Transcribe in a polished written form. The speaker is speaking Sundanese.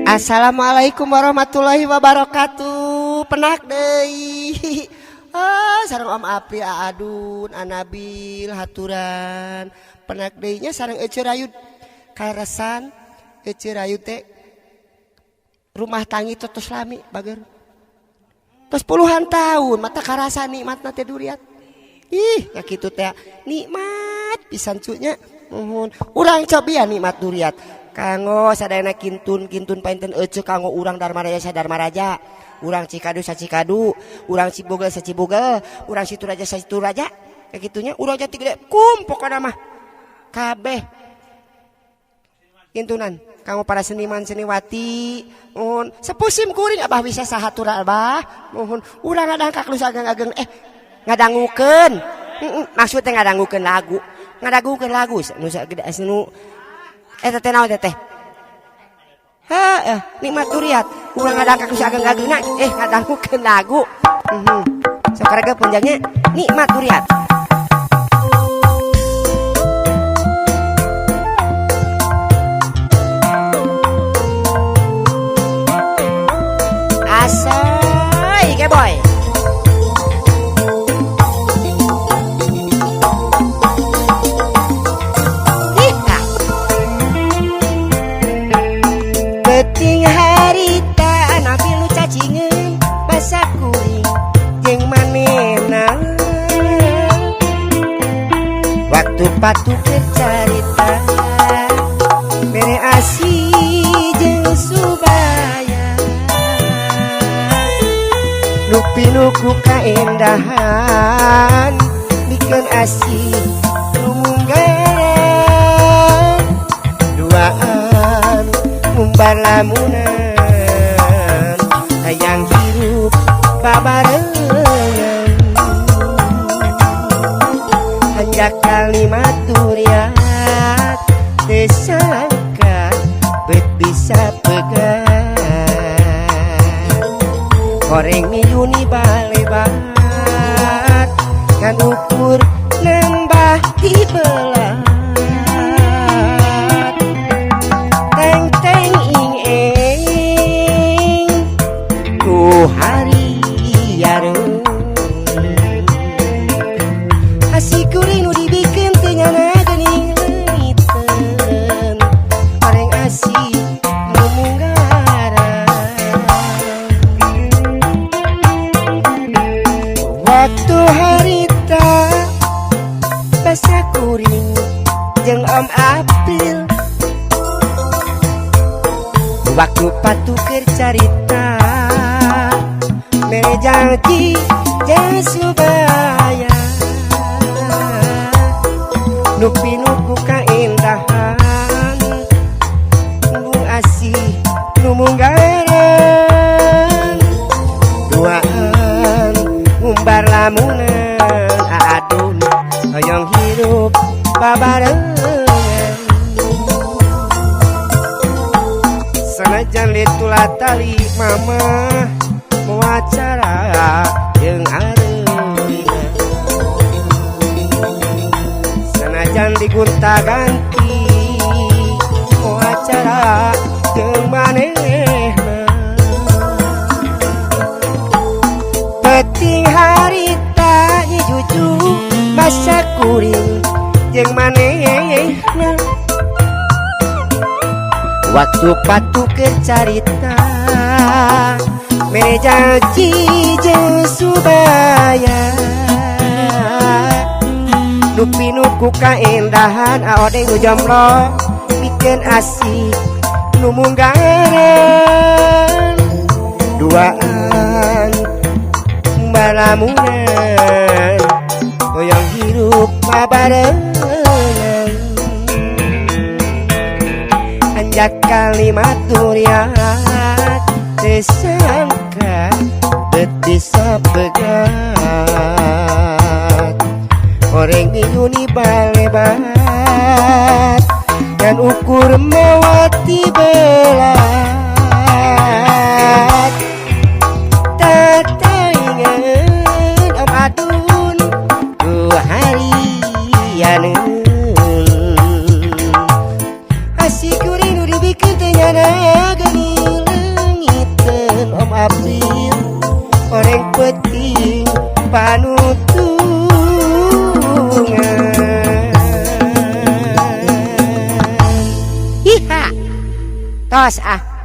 Assalamualaikum warahmatullahi wabarakatuh. Penak deui. Ah, sareng Om April, Adun, Anabil, haturan. Penak deui nya sareng Ece Rayud. Kaleresan Ece Rayud teh rumah tangga tos lami bager. Tos puluhan tahun mata karasa nikmatna teh duriat. Ih, ya kitu teh nikmat pisan cunya. Nuhun. Urang cobian nikmat duriat. Kanggo sadayana kintun-kintun painten ece kanggo urang Darmaraja sadarmaraja, urang Cikadu sacikadu, urang Cibugel sacibugel, urang Situraja sasituraja, kayak gitunya, urang Jati Gede kum pokona mah kabeh kintunan kanggo para seniman seniwati. Nuhun sepusim kuring abah bisa sahatura abah. Nuhun urang ngadangkak nu ageng-ageng ngadangukeun, maksudnya ngadangukeun lagu, ngadangukeun lagu nu sagede nu eta teh naon teh? Heeh, nikmat duriat. Urang ngadangkak nu ageng-agengna ngadangukeun lagu. Sok karege panjangnya nikmat duriat. Asoy, ke boy. Peting harita nabi nu cacingeun basa kuring jeung manehna. Waktu patuh carita mere asih jeung subaya. Nu pinuku kaendahan mikeun asih lumunggaran. Duaan ngumbar lamunan hayang hirup babarengan. Hanjak kalimat duriat teu sangka bet bisa pegat. Goreng miyuni balebat kan ukur nambah dibelat. Teng teng ing ing ku hari yareun. Asih kuring nu dibikeun teu nyana geuning leungiteun. Goreng asih nu munggaran. Waktu harita basa kuring jeung Om April. Waktu patuh carita mere janji jeung subaya. Nu pinuku kaendahan embung asih nu munggaran. Duaan ngumbar lamunan adun hoyong hirup babarengan. Sanajan litula tali mama mawacara jeung areuna. Sanajan digonta-ganti mawacara jeung manehna. Peting harita nyi juju basa kuring jeung manehna. Waktu patuh carita mere janji jeung subaya. Nu pinuku kaendahan aodeng nu jomblo mikeun asih nu munggaran. Duaan balamunan hoyong hirup babarengan. Hanjak kalimat duriat teu sangka bet bisa pegat. Goreng miyuni balebat dan ukur mawati belat. Tataingan Om Adun ku harianeun. Asih kuring nu dibikeun Pikeun teu nyana geuning leungiteun Om April horeng peuting panutungan. Iha, tos ah.